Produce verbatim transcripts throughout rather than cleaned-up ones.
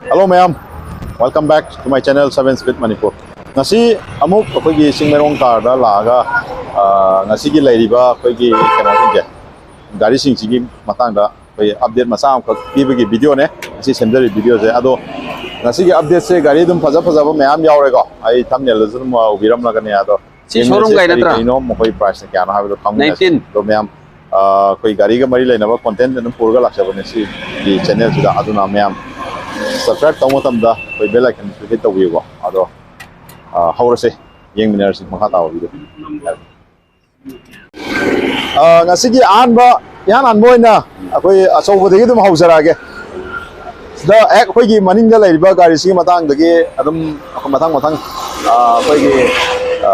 Hello ꯃꯌꯥꯝ, welcome back to my channel Seven Speed Manipur. ꯉꯁꯤ ꯑꯃꯨꯛ ꯑꯩꯈꯣꯏꯒꯤ ꯆꯤꯡꯃꯩꯔꯣꯡ ꯀꯥꯔꯗ ꯂꯥꯛꯑꯒ, ꯑ, ꯉꯁꯤꯒꯤ ꯂꯩꯔꯤꯕ ꯑꯩꯈꯣꯏꯒꯤ ꯀꯩꯅꯣꯁꯤꯡꯁꯦ, ꯒꯥꯔꯤꯁꯤꯡꯁꯤꯒꯤ ꯃꯇꯥꯡꯗ ꯑꯩꯈꯣꯏ ꯑꯞꯗꯦꯠ ꯃꯆꯥ ꯑꯃꯈꯛ ꯄꯤꯕꯒꯤ ꯚꯤꯗꯤꯑꯣꯅꯦ ꯉꯁꯤ ꯁꯦꯝꯖꯔꯤꯕ ꯚꯤꯗꯤꯑꯣꯁꯦ꯫ ꯑꯗꯣ ꯉꯁꯤꯒꯤ ꯑꯞꯗꯦꯠꯁꯦ ꯒꯥꯔꯤ ꯑꯗꯨꯝ ꯐꯖ ꯐꯖꯕ ꯃꯌꯥꯝ ꯌꯥꯎꯔꯦꯀꯣ, ꯑꯩ ꯊꯝꯅꯦꯜꯗꯁꯨ ꯑꯗꯨꯝ, ꯑ, ꯎꯕꯤꯔꯝꯂꯒꯅꯤ꯫ ꯑꯗꯣ ꯁꯤ ꯌꯦꯡꯃꯤꯟꯅꯁꯤ, showroom ꯒꯥꯔꯤ ꯀꯔꯤ ꯅꯠꯇ꯭ꯔꯥ? ꯀꯔꯤꯅꯣ, ꯃꯈꯣꯏ price ꯅ ꯀꯌꯥꯅꯣ ꯍꯥꯏꯕꯗꯣ ꯈꯪꯃꯤꯟꯅꯁꯤ꯫ Nineteen꯫ ꯑꯗꯣ ꯃꯌꯥꯝ, ꯑ, ꯑꯩꯈꯣꯏ ꯒꯥꯔꯤꯒ ꯃꯔꯤ ꯂꯩꯅꯕ content ꯑꯗꯨꯝ ꯄꯨꯔꯒ ꯂꯥꯛꯆꯕꯅꯦ ꯁꯤꯒꯤ channel ꯁꯤꯗ꯫ ꯑꯗꯨꯅ ꯃꯌꯥꯝ subscribe ꯇꯧꯕ ꯃꯇꯝꯗ ꯑꯩꯈꯣꯏ bell icon click ꯇꯧꯕꯤꯌꯨꯀꯣ꯫ ꯑꯗꯣ, ꯑ, ꯍꯧꯔꯁꯦ, ꯌꯦꯡꯃꯤꯟꯅꯔꯁꯤ ꯃꯈꯥ ꯇꯥꯕ ꯚꯤꯗꯤꯑꯣ꯫ ꯑ, ꯉꯁꯤꯒꯤ ꯑꯍꯥꯟꯕ, ꯏꯍꯥꯟ ꯍꯥꯟꯕ ꯑꯣꯏꯅ ꯑꯩꯈꯣꯏ ꯑꯆꯧꯕꯗꯒꯤ ꯑꯗꯨꯝ ꯍꯧꯖꯔꯛꯑꯒꯦ꯫ ꯁꯤꯗ ꯍꯦꯛ ꯑꯩꯈꯣꯏꯒꯤ ꯃꯅꯤꯡꯗ ꯂꯩꯔꯤꯕ ꯒꯥꯔꯤꯁꯤꯒꯤ ꯃꯇꯥꯡꯗꯒꯤ ꯑꯗꯨꯝ ꯃꯊꯪ ꯃꯊꯪ, ꯑ, ꯑꯩꯈꯣꯏꯒꯤ, ꯑ,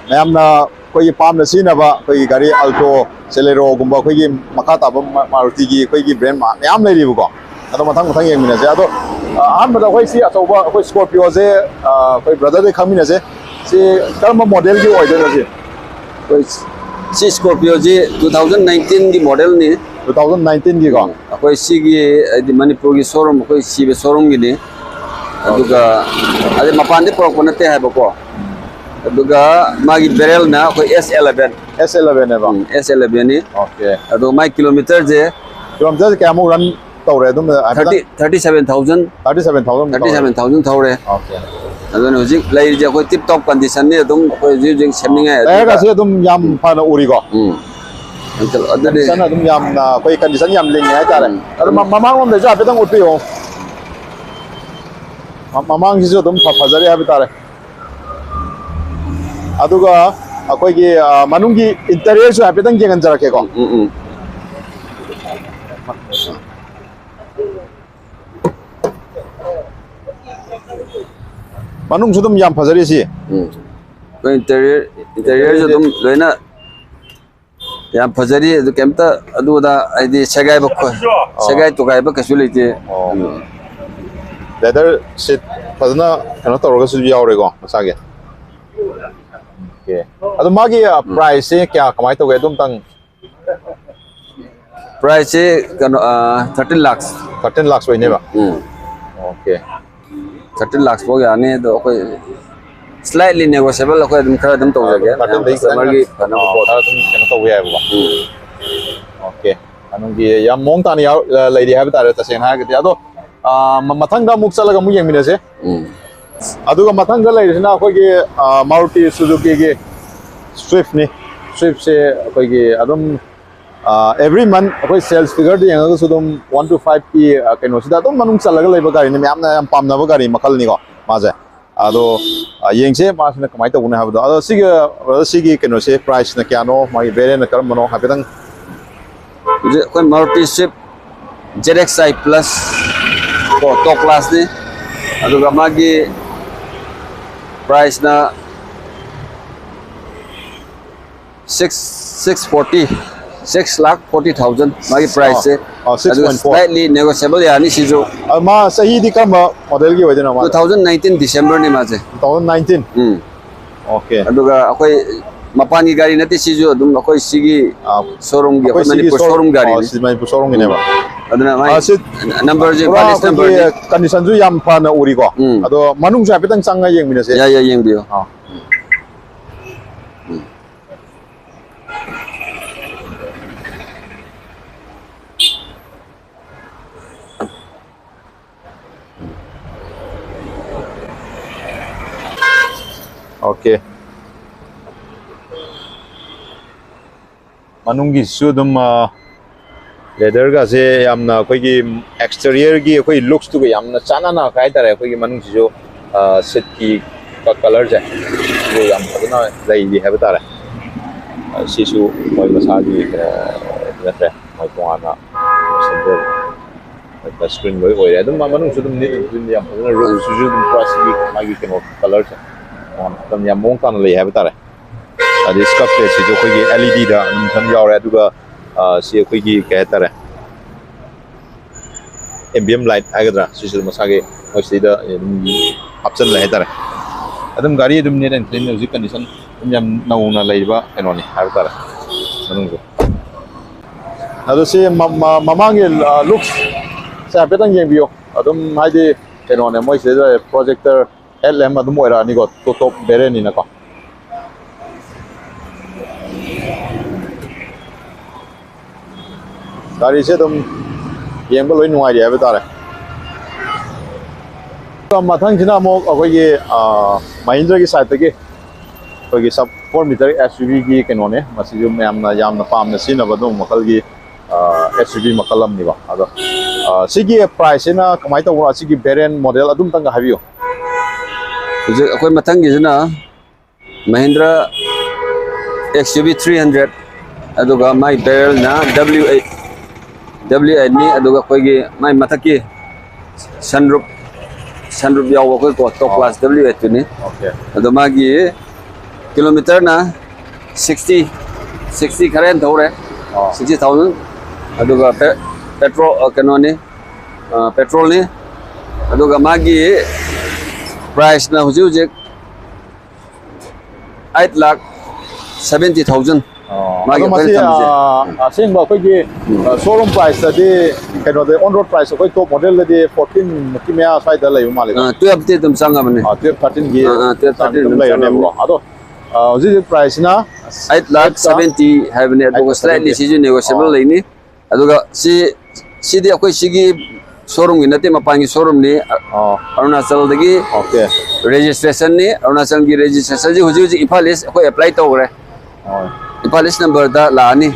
ꯃꯌꯥꯝꯅ ꯑꯩꯈꯣꯏꯒꯤ ꯄꯥꯝꯅ ꯁꯤꯖꯤꯟꯅꯕ ꯑꯩꯈꯣꯏꯒꯤ ꯒꯥꯔꯤ Alto, Celeroꯒꯨꯝꯕ ꯑꯩꯈꯣꯏꯒꯤ ꯃꯈꯥ ꯇꯥꯕ ꯃꯥ-, Marutiꯒꯤ ꯑꯩꯈꯣꯏꯒꯤ brand ꯃꯌꯥꯝ ꯂꯩꯔꯤꯕꯀꯣ꯫ ꯑꯗꯣ ꯃꯊꯪ ꯃꯊꯪ ꯌꯦꯡꯃꯤꯟꯅꯁꯦ꯫ ꯑꯗꯣ, ꯑ, ꯑꯍꯥꯟꯕꯗ ꯑꯩꯈꯣꯏ ꯁꯤ ꯑꯆꯧꯕ ꯑꯩꯈꯣꯏ Scorpioꯁꯦ, ꯑ, ꯑꯩꯈꯣꯏ brotherꯗꯒꯤ ꯈꯪꯃꯤꯟꯅꯁꯦ꯫ ꯁꯤ ꯀꯔꯝꯕ modelꯒꯤ ꯑꯣꯏꯗꯣꯏꯅꯣ ꯁꯤ? ꯑꯩꯈꯣꯏ ꯁꯤ Scorpioꯁꯤ two thousand nineteenꯒꯤ modelꯅꯤ꯫ Two thousand nineteenꯒꯤꯀꯣ? ꯎꯝ, ꯑꯩꯈꯣꯏ ꯁꯤꯒꯤ, ꯍꯥꯏꯗꯤ ꯃꯅꯤꯄꯨꯔꯒꯤ showroom, ꯑꯩꯈꯣꯏ ꯁꯤꯕ showroomꯒꯤꯅꯤ꯫ ꯑꯗꯨꯒ ꯑꯗꯩ ꯃꯄꯥꯟꯗꯩ ꯄꯨꯔꯛꯄ ꯅꯠꯇꯦ ꯍꯥꯏꯕꯀꯣ꯫ ꯑꯗꯨꯒ ꯃꯥꯒꯤ barrelꯅ ꯑꯩꯈꯣꯏ S eleven꯫ S elevenꯅꯦꯕ? ꯎꯝ, S elevenꯅꯤ꯫ Okay꯫ ꯑꯗꯣ ꯃꯥꯏ kilometerꯁꯦ Kilometerꯁꯦ ꯀꯌꯥꯃꯨꯛ run ꯇꯧꯔꯦ ꯑꯗꯨꯝ ꯍꯥꯏꯐꯦꯠꯇꯪ? Thirty, thirty seven thousand꯫ Thirty seven thousand ꯊꯧꯔꯦ꯫ Thirty seven thousand ꯊꯧꯔꯦ꯫ Okay꯫ ꯑꯗꯨꯅ ꯍꯧꯖꯤꯛ ꯂꯩꯔꯤꯁꯦ ꯑꯩꯈꯣꯏ tip top conditionꯅꯤ, ꯑꯗꯨꯝ ꯑꯩꯈꯣꯏ ꯍꯧꯖꯤꯛ ꯍꯧꯖꯤꯛ ꯁꯦꯝꯅꯤꯡꯉꯥꯏ꯫ Tyreꯒꯁꯦ ꯑꯗꯨꯝ ꯌꯥꯝ ꯐꯅ ꯎꯔꯤꯀꯣ? ꯎꯝ꯫ ꯑꯗꯨ, ꯑꯗꯨꯗꯤ Condition ꯑꯗꯨꯝ ꯌꯥꯝꯅ ꯑꯩꯈꯣꯏ condition ꯌꯥꯝ ꯂꯤꯡꯉꯦ ꯍꯥꯏꯇꯥꯔꯦ꯫ ꯎꯝ꯫ ꯑꯗꯣ ꯃ-, ꯃꯃꯥꯡꯂꯣꯝꯗꯩꯁꯨ ꯍꯥꯏꯐꯦꯠꯇꯪ ꯎꯠꯄꯤꯌꯣ꯫ ꯃ-, ꯃꯃꯥꯡꯁꯤꯁꯨ ꯑꯗꯨꯝ ꯐ-, ꯐꯖꯔꯤ ꯍꯥꯏꯕ ꯇꯥꯔꯦ꯫ ꯑꯗꯨꯒ ꯑꯩꯈꯣꯏꯒꯤ, ꯑ, ꯃꯅꯨꯡꯒꯤ interiorꯁꯨ ꯍꯥꯏꯐꯦꯠꯇꯪ ꯌꯦꯡꯍꯟꯖꯔꯛꯀꯦꯀꯣ꯫ ꯎꯝ, ꯎꯝ꯫ ꯃꯅꯨꯡꯁꯨ ꯑꯗꯨꯝ ꯌꯥꯝ ꯐꯖꯔꯤ ꯁꯤ꯫ ꯎꯝ꯫ ꯑꯩꯈꯣꯏ interior, interiorꯁꯨ ꯑꯗꯨꯝ ꯂꯣꯏꯅ ꯌꯥꯝ ꯐꯖꯔꯤ꯫ ꯑꯗꯨ ꯀꯩꯝꯇ ꯑꯗꯨ ꯑꯗꯥ ꯍꯥꯏꯗꯤ ꯁꯦꯒꯥꯏꯕ ꯈꯣ-, ꯑꯣ꯫ ꯁꯦꯒꯥꯏ ꯇꯨꯒꯥꯏꯕ ꯀꯩꯁꯨ ꯂꯩꯇꯦ꯫ ꯑꯣ꯫ ꯎꯝ꯫ Leather seat ꯐꯖꯅ ꯀꯩꯅꯣ ꯇꯧꯔꯒꯁꯨ ꯌꯥꯎꯔꯦꯀꯣ ꯃꯁꯥꯒꯤ꯫ Okay꯫ ꯑꯗꯣ ꯃꯥꯒꯤ, ꯑ, ꯎꯝ꯫ Priceꯁꯦ ꯀꯌꯥ ꯀꯃꯥꯏꯅ ꯇꯧꯒꯦ? ꯑꯗꯨꯝꯇꯪ꯫ Priceꯁꯦ ꯀꯩꯅꯣ, ꯑ, thirteen lakhs꯫ Thirteen lakhs ꯑꯣꯏꯅꯦꯕ? ꯎꯝ꯫ Okay. Thirteen lakhs ꯐꯥꯎ ꯌꯥꯅꯤ, ꯑꯗꯣ ꯑꯩꯈꯣꯏ slightly negotiable ꯑꯩꯈꯣꯏ ꯑꯗꯨꯝ ꯈꯔ ꯑꯗꯨꯝ ꯇꯧꯖꯒꯦ. Thirteen ꯗꯒꯤ ꯈꯤꯇꯪ, ꯃꯌꯥꯝ customer ꯒꯤ ꯐꯅꯕ ꯑꯥ, ꯄꯣꯠ꯫ ꯈꯔ ꯑꯗꯨꯝ ꯀꯩꯅꯣ ꯇꯧꯕ ꯌꯥꯏꯕꯀꯣ꯫ ꯎꯝ. Okay. ꯃꯅꯨꯡꯒꯤ ꯌꯥꯝ ꯃꯑꯣꯡ ꯇꯥꯅ ꯌꯥꯎ-, ꯂꯩꯔꯤ ꯍꯥꯏꯕ ꯇꯥꯔꯦ, ꯇꯁꯦꯡꯅ ꯍꯥꯏꯔꯒꯗꯤ꯫ ꯑꯗꯣ, ꯑꯥ, ꯃ-, ꯃꯊꯪꯗ ꯑꯃꯨꯛ ꯆꯠꯂꯒ ꯑꯃꯨꯛ ꯌꯦꯡꯃꯤꯟꯅꯁꯦ꯫ ꯎꯝ. ꯑꯗꯨꯒ ꯃꯊꯪꯗ ꯂꯩꯔꯤꯁꯤꯅ ꯑꯩꯈꯣꯏꯒꯤ, ꯑꯥ, Maruti Suzuki ꯒꯤ Swift ꯅꯤ꯫ Swift ꯁꯦ ꯑꯩꯈꯣꯏꯒꯤ ꯑꯗꯨꯝ, ꯑꯥ, every month ꯑꯩꯈꯣꯏ sales figure ꯗ ꯌꯦꯡꯉꯒꯁꯨ ꯑꯗꯨꯝ one to five ꯀꯤ, ꯑꯥ, ꯀꯩꯅꯣꯁꯤꯗ ꯑꯗꯨꯝ ꯃꯅꯨꯡ ꯆꯜꯂꯒ ꯂꯩꯕ ꯒꯥꯔꯤꯅꯤ, ꯃꯌꯥꯝꯅ ꯌꯥꯝ ꯄꯥꯝꯅꯕ ꯒꯥꯔꯤ ꯃꯈꯜꯅꯤꯀꯣ ꯃꯥꯁꯦ꯫ ꯑꯗꯣ, ꯑꯥ, ꯌꯦꯡꯁꯦ ꯃꯥꯁꯤꯅ ꯀꯃꯥꯏꯅ ꯇꯧꯕꯅꯣ ꯍꯥꯏꯕꯗꯣ꯫ ꯑꯗꯣ ꯁꯤꯒꯤ, brother, ꯁꯤꯒꯤ ꯀꯩꯅꯣꯁꯦ price ꯅ ꯀꯌꯥꯅꯣ, ꯃꯥꯒꯤ variant ꯅ ꯀꯔꯝꯕꯅꯣ ꯍꯥꯏꯐꯦꯠꯇꯪ? ꯍꯧꯖꯤꯛ ꯑꯩꯈꯣꯏ Maruti Swift Z X I Plus ꯀꯣ, top class ꯅꯤ꯫ ꯑꯗꯨꯒ ꯃꯥꯒꯤ price ꯅ six, six forty, six lakh forty thousand ꯃꯥꯒꯤ price ꯁꯦ꯫ ꯑꯣ, ꯑꯗꯨꯒ six point four. Slightly negotiable ꯌꯥꯅꯤ ꯁꯤꯁꯨ꯫ ꯑ, ꯃꯥ ꯆꯍꯤꯗꯤ ꯀꯔꯝꯕ model ꯒꯤ ꯑꯣꯏꯗꯣꯏꯅꯣ ꯃꯥ? Two thousand nineteen December ꯅꯤ ꯃꯥꯁꯦ꯫ Two thousand nineteen? ꯎꯝ. Okay. ꯑꯗꯨꯒ ꯑꯩꯈꯣꯏ ꯃꯄꯥꯟꯒꯤ ꯒꯥꯔꯤ ꯅꯠꯇꯦ ꯁꯤꯁꯨ, ꯑꯗꯨꯝ ꯑꯩꯈꯣꯏ ꯁꯤꯒꯤ ꯑꯥ, showroom ꯒꯤ, ꯑꯩꯈꯣꯏ ꯑꯩꯈꯣꯏ ꯁꯤꯒꯤ ꯃꯅꯤꯄꯨꯔ showroom, showroom ꯒꯥꯔꯤꯅꯤ꯫ ꯑꯥ, ꯁꯤ ꯃꯅꯤꯄꯨꯔ showroom ꯒꯤꯅꯦꯕ꯫ ꯎꯝ. ꯑꯗꯨꯅ ꯃꯥꯒꯤ ꯑꯥ, ꯁꯤ number ꯁꯦ, ꯄꯨꯔꯥ ꯐꯥꯔꯅꯦꯁ ꯑꯩꯈꯣꯏꯒꯤ number ꯅꯤ꯫ Condition ꯁꯨ ꯌꯥꯝ ꯐꯅ ꯎꯔꯤꯀꯣ꯫ ꯎꯝ. ꯑꯗꯣ ꯃꯅꯨꯡꯁꯨ ꯍꯥꯏꯐꯦꯠꯇꯪ ꯆꯪꯉ ꯌꯦꯡꯃꯤꯟꯅꯁꯦ꯫ ꯌꯥꯏ, ꯌꯥꯏ, ꯌꯦꯡꯕꯤꯌꯨ꯫ ꯑꯥ. ꯎꯝ. Okay. ꯃꯅꯨꯡꯒꯤꯁꯨ ꯑꯗꯨꯝ, ꯑ, leather ꯒꯁꯦ ꯌꯥꯝꯅ ꯑꯩꯈꯣꯏꯒꯤ exterior ꯒꯤ ꯑꯩꯈꯣꯏ looks ꯇꯨꯒ ꯌꯥꯝꯅ ꯆꯥꯟꯅꯅ ꯍꯥꯏꯇꯥꯔꯦ꯫ ꯑꯩꯈꯣꯏꯒꯤ ꯃꯅꯨꯡꯁꯤꯁꯨ, ꯑ, seat ꯀꯤ ꯀ-, colour ꯁꯦ ꯁꯤꯁꯨ ꯌꯥꯝ ꯐꯖꯅ ꯂꯩꯔꯤ ꯍꯥꯏꯕ ꯇꯥꯔꯦ꯫ ꯑ, ꯁꯤꯁꯨ ꯃꯣꯏ ꯃꯁꯥꯒꯤ ꯀꯩꯅꯣ ꯅꯠꯇ꯭ꯔꯦ, ꯃꯣꯏ ꯇꯣꯉꯥꯟꯅ ꯁꯦꯝꯖꯕ꯫ Touch screen ꯂꯣꯏ ꯑꯣꯏꯔꯦ꯫ ꯑꯗꯨꯝ ꯃꯅꯨꯡꯁꯨ ꯑꯗꯨꯝ neat and clean, ꯌꯥꯝ ꯐꯖꯅ, roof ꯁꯤꯁꯨ ꯑꯗꯨꯝ ꯄꯨꯔꯥ ꯁꯤꯒꯤ ꯃꯥꯒꯤ ꯀꯩꯅꯣ colour ꯁꯦ ꯌꯥꯝ, ꯌꯥꯝ ꯃꯑꯣꯡ ꯇꯥꯅ ꯂꯩ ꯍꯥꯏꯕ ꯇꯥꯔꯦ꯫ ꯑꯗꯩ scuff plate ꯁꯤꯁꯨ ꯑꯩꯈꯣꯏꯒꯤ L E D ꯗ ꯑꯗꯨꯝ ꯐꯖꯅ ꯌꯥꯎꯔꯦ꯫ ꯑꯗꯨꯒ, ꯑ, ꯁꯤ ꯑꯩꯈꯣꯏꯒꯤ ꯀꯩ ꯍꯥꯏꯇꯥꯔꯦ, ambient light ꯍꯥꯏꯒꯗ꯭ꯔꯥ, ꯁꯤꯁꯨ ꯃꯁꯥꯒꯤ ꯃꯣꯏ ꯁꯤꯗ ꯑꯗꯨꯝ ꯍꯥꯞꯆꯜꯂꯦ ꯍꯥꯏꯇꯥꯔꯦ꯫ ꯑꯗꯨꯝ ꯒꯥꯔꯤ ꯑꯗꯨꯝ neat and clean, ꯍꯧꯖꯤꯛ condition ꯑꯗꯨꯝ ꯌꯥꯝ ꯅꯧꯅ ꯂꯩꯔꯤꯕ ꯀꯩꯅꯣꯅꯤ ꯍꯥꯏꯕ ꯇꯥꯔꯦ ꯃꯅꯨꯡꯁꯦ꯫ ꯑꯗꯣ ꯁꯤ ꯃ-, ꯃ-, ꯃꯃꯥꯡꯒꯤ, ꯑ, looks ꯁꯦ, ꯍꯥꯏꯐꯦꯠꯇꯪ ꯌꯦꯡꯕꯤꯌꯨ꯫ ꯑꯗꯨꯝ ꯍꯥꯏꯗꯤ ꯀꯩꯅꯣꯅꯦ, ꯃꯣꯏꯁꯤꯗ projector headlamp ꯑꯗꯨꯝ ꯑꯣꯏꯔꯛꯑꯅꯤꯀꯣ, two top variant ꯅꯤꯅꯀꯣ꯫ ꯒꯥꯔꯤꯁꯦ ꯑꯗꯨꯝ ꯌꯦꯡꯕ ꯂꯣꯏ ꯅꯨꯡꯉꯥꯏꯔꯤ ꯍꯥꯏꯕ ꯇꯥꯔꯦ꯫ ꯑꯗꯨꯒ ꯃꯊꯪꯁꯤꯅ ꯑꯃꯨꯛ ꯑꯩꯈꯣꯏꯒꯤ, ꯑ, Mahindra ꯒꯤ side ꯇꯒꯤ ꯑꯩꯈꯣꯏꯒꯤ sub four meter S U V ꯒꯤ ꯀꯩꯅꯣꯅꯦ꯫ ꯃꯁꯤꯁꯨ ꯃꯌꯥꯝꯅ ꯌꯥꯝꯅ ꯄꯥꯝꯅ ꯁꯤꯖꯤꯟꯅꯕ ꯑꯗꯨꯒꯨꯝꯕ ꯃꯈꯜꯒꯤ, ꯑ, S U V ꯃꯈꯜ ꯑꯃꯅꯤꯀꯣ꯫ ꯑꯗꯣ, ꯑ, ꯁꯤꯒꯤ price ꯁꯤꯅ ꯀꯃꯥꯏꯅ ꯇꯧꯕꯅꯣ? ꯁꯤꯒꯤ variant model ꯑꯗꯨꯝꯇꯪꯒ ꯍꯥꯏꯕꯤꯌꯨ꯫ ꯍꯧꯖꯤꯛ ꯑꯩꯈꯣꯏ ꯃꯊꯪꯒꯤꯁꯤꯅ Mahindra X U V three hundred, ꯑꯗꯨꯒ ꯃꯥꯏ barrel ꯅ W eight, W eight ꯅꯤ꯫ ꯑꯗꯨꯒ ꯑꯩꯈꯣꯏꯒꯤ ꯃꯥꯏ ꯃꯊꯛꯀꯤ sunroof, sunroof ꯌꯥꯎꯕ ꯑꯩꯈꯣꯏ ꯀꯣ, top class W eight ꯇꯨꯅꯤ꯫ Okay. ꯑꯗꯣ ꯃꯥꯒꯤ kilometre ꯅ sixty, sixty ꯈꯔ ꯍꯦꯟ ꯊꯧꯔꯦ, ꯑꯣ꯫ Sixty thousand꯫ ꯑꯗꯨꯒ ꯄꯦ-, petrol, ꯑ, ꯀꯩꯅꯣꯅꯤ, ꯑ, petrol ꯅꯤ꯫ ꯑꯗꯨꯒ ꯃꯥꯒꯤ price ꯅ ꯍꯧꯖꯤꯛ ꯍꯧꯖꯤꯛ eight lakh seventy thousand꯫ ꯑꯣ, ꯃꯥꯒꯤ ꯑꯗꯣ ꯃꯁꯤ, ꯑꯩꯈꯣꯏꯅ ꯊꯝꯃꯤꯁꯦ꯫ ꯑ, ꯑꯁꯦꯡꯕ ꯑꯩꯈꯣꯏꯒꯤ, ꯑ, showroom price ꯇꯗꯤ ꯀꯩꯅꯣꯗ, on road price ꯑꯩꯈꯣꯏ top model ꯗꯗꯤ fourteen ꯃꯨꯛꯀꯤ ꯃꯌꯥ ꯁ꯭ꯋꯥꯏꯗ ꯂꯩꯕ ꯃꯥꯜꯂꯦꯀꯣ? ꯑ, twelve ꯇꯤ ꯑꯗꯨꯝ ꯆꯪꯉꯕꯅꯤ꯫ ꯑ, twelve, thirteen ꯒꯤ ꯑ, ꯑ, twelve, ꯆꯥꯡꯗ thirteen ꯑꯗꯨꯝ ꯑꯗꯨꯝ ꯂꯩꯔꯅꯦꯕꯀꯣ꯫ ꯆꯪꯉꯕꯅꯤ꯫ ꯑꯗꯣ, ꯑ, ꯍꯧꯖꯤꯛ ꯍꯧꯖꯤꯛ price ꯁꯤꯅ Eight lakh seventy ꯍꯥꯏꯕꯅꯦ, ꯑꯗꯨꯒ Eight lakh seventy꯫ Slightly ꯁꯤꯁꯨ negotiable ꯑꯣ꯫ ꯂꯩꯅꯤ꯫ ꯑꯗꯨꯒ ꯁꯤ, ꯁꯤꯗꯤ ꯑꯩꯈꯣꯏ ꯁꯤꯒꯤ showroom ꯒꯤ ꯅꯠꯇꯦ, ꯃꯄꯥꯟꯒꯤ showroom ꯅꯤ꯫ ꯑꯣ꯫ ꯑꯔꯨꯅꯥꯆꯜꯗꯒꯤ Okay꯫ registration ꯅꯤ꯫ ꯑꯔꯨꯅꯥꯆꯜꯒꯤ registration ꯁꯤ ꯍꯧꯖꯤꯛ ꯍꯧꯖꯤꯛ Imphal East ꯑꯩꯈꯣꯏ apply ꯇꯧꯈ꯭ꯔꯦ꯫ ꯑꯣ꯫ Imphal East number ꯗ ꯂꯥꯛꯑꯅꯤ꯫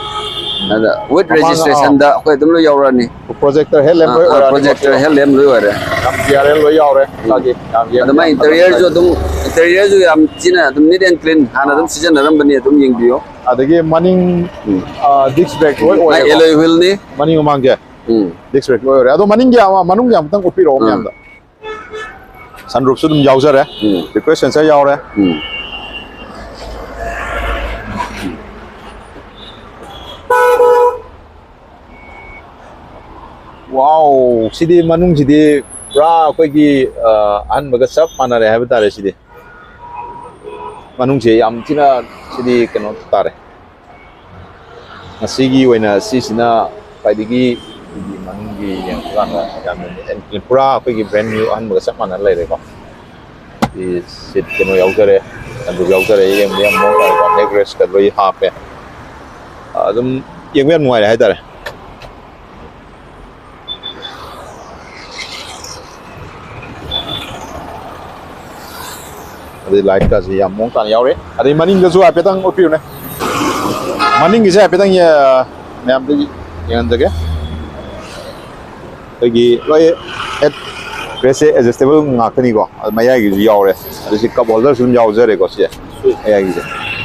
ꯑꯗ with ꯃꯃꯥꯡ, registration ꯗ ꯑꯩꯈꯣꯏ ꯑꯗꯨꯝ ꯂꯣꯏ ꯌꯥꯎꯔꯛꯑꯅꯤ꯫ Projector headlamp ꯑ, ꯂꯣꯏ ꯑ, ꯑꯣꯏꯔꯛꯑꯅꯤ projector ꯃꯁꯤꯗ꯫ headlamp ꯂꯣꯏ ꯑꯣꯏꯔꯦ꯫ ꯌꯥꯝ ꯒ꯭ꯌꯥꯔꯦꯜ ꯂꯣꯏ ꯌꯥꯎꯔꯦ꯫ ꯃꯁꯥꯒꯤ ꯌꯥꯝ ꯌꯦꯡꯕ ꯑꯗ ꯃꯥꯏ ꯌꯥꯝ interior ꯁꯨ ꯐꯖꯕ ꯑꯗꯨꯝ, interior ꯁꯨ ꯌꯥꯝ ꯊꯤꯅ ꯑꯗꯨꯝ neat and clean, ꯍꯥꯟꯅ ꯑꯗꯨꯝ ꯁꯤꯖꯤꯟꯅꯔꯝꯕꯅꯤ, ꯑꯗꯨꯝ ꯌꯦꯡꯕꯤꯌꯣ꯫ ꯑꯗꯒꯤ ꯃꯅꯤꯡ, ꯎꯝ꯫ ꯑ, disc brake ꯂꯣꯏ ꯃꯥꯏ ꯑꯣꯏꯔꯦꯀꯣ꯫ alloy wheel ꯅꯤ꯫ ꯃꯅꯤꯡ ꯃꯃꯥꯡꯁꯦ ꯎꯝ꯫ Disc brake ꯂꯣꯏ ꯑꯣꯏꯔꯦ꯫ ꯑꯗꯣ ꯃꯅꯤꯡꯒꯤ ꯑꯃ, ꯃꯅꯨꯡꯒꯤ ꯑꯃꯨꯛꯇꯪ ꯎꯠꯄꯤꯔꯛꯑꯣ ꯑꯥ꯫ ꯃꯌꯥꯝꯗ꯫ Sunroof ꯁꯨ ꯑꯗꯨꯝ ꯌꯥꯎꯖꯔꯦ꯫ ꯎꯝ꯫ Request sensor ꯌꯥꯎꯔꯦ꯫ ꯎꯝ꯫ Wow, ꯁꯤꯗꯤ ꯃꯅꯨꯡꯁꯤꯗꯤ ꯄꯨꯔꯥ ꯑꯩꯈꯣꯏꯒꯤ, ꯑ, ꯑꯍꯟꯕꯒ ꯆꯞ ꯃꯥꯟꯅꯔꯦ ꯍꯥꯏꯕ ꯇꯥꯔꯦ ꯁꯤꯗꯤ꯫ ꯃꯅꯨꯡꯁꯦ ꯌꯥꯝ ꯊꯤꯅ ꯁꯤꯗꯤ ꯀꯩꯅꯣ ꯇꯥꯔꯦ꯫ ꯉꯁꯤꯒꯤ ꯑꯣꯏꯅ ꯁꯤꯁꯤꯅ ꯈ꯭ꯋꯥꯏꯗꯒꯤ ꯃꯅꯤꯡꯒꯤ ꯌꯦꯡꯕ ꯀꯥꯟꯗ ꯌꯥꯝꯅ ꯄꯨꯔꯥ ꯑꯩꯈꯣꯏꯒꯤ ꯕ꯭ꯔꯦꯟ ꯅ꯭ꯌꯨ ꯑꯍꯟꯕꯒ ꯆꯞ ꯃꯥꯟꯅꯅ ꯂꯩꯔꯦꯀꯣ꯫ ꯁꯤ ꯁꯤꯠ ꯀꯩꯅꯣ ꯌꯥꯎꯖꯔꯦ, ꯑꯗꯨ ꯌꯥꯎꯖꯔꯦ, ꯌꯦꯡꯕ ꯌꯥꯝ ꯃꯑꯣꯡ ꯇꯥꯔꯦꯀꯣ꯫ ꯅꯦꯛ ꯔꯦꯁꯀ ꯂꯣꯏ ꯍꯥꯞꯄꯦ꯫ ꯑꯗꯨꯝ ꯌꯦꯡꯕ ꯌꯥꯝ ꯅꯨꯡꯉꯥꯏꯔꯦ ꯍꯥꯏꯇꯥꯔꯦ꯫ ꯑꯗꯩ ꯂꯥꯏꯠꯀꯁꯤ ꯌꯥꯝ ꯃꯑꯣꯡ ꯇꯥꯅ ꯌꯥꯎꯔꯦ꯫ ꯑꯗꯩ ꯃꯅꯤꯡꯗꯁꯨ ꯍꯥꯏꯐꯦꯠꯇꯪ ꯎꯠꯄꯤꯌꯨꯅꯦ꯫ ꯃꯅꯤꯡꯒꯤꯁꯦ ꯍꯥꯏꯐꯦꯠꯇꯪ ꯌꯦ-, ꯃꯌꯥꯝꯗ ꯌꯦꯡꯍꯟꯖꯒꯦ꯫ ꯑꯩꯈꯣꯏꯒꯤ ꯂꯣꯏ ꯍꯦꯠ ꯔꯦꯁꯁꯦ ꯑꯦꯗꯖꯁꯇꯦꯕꯜ ꯉꯥꯛꯇꯅꯤꯀꯣ꯫ ꯑꯗꯨ ꯃꯌꯥꯏꯒꯤꯁꯨ ꯌꯥꯎꯔꯦ꯫ ꯑꯗꯨ ꯁꯤ ꯀꯞ ꯍꯣꯜꯗꯔꯁꯨ ꯑꯗꯨꯝ ꯌꯥꯎꯖꯔꯦꯀꯣ ꯁꯤ ꯃꯌꯥꯏꯒꯤꯁꯦ꯫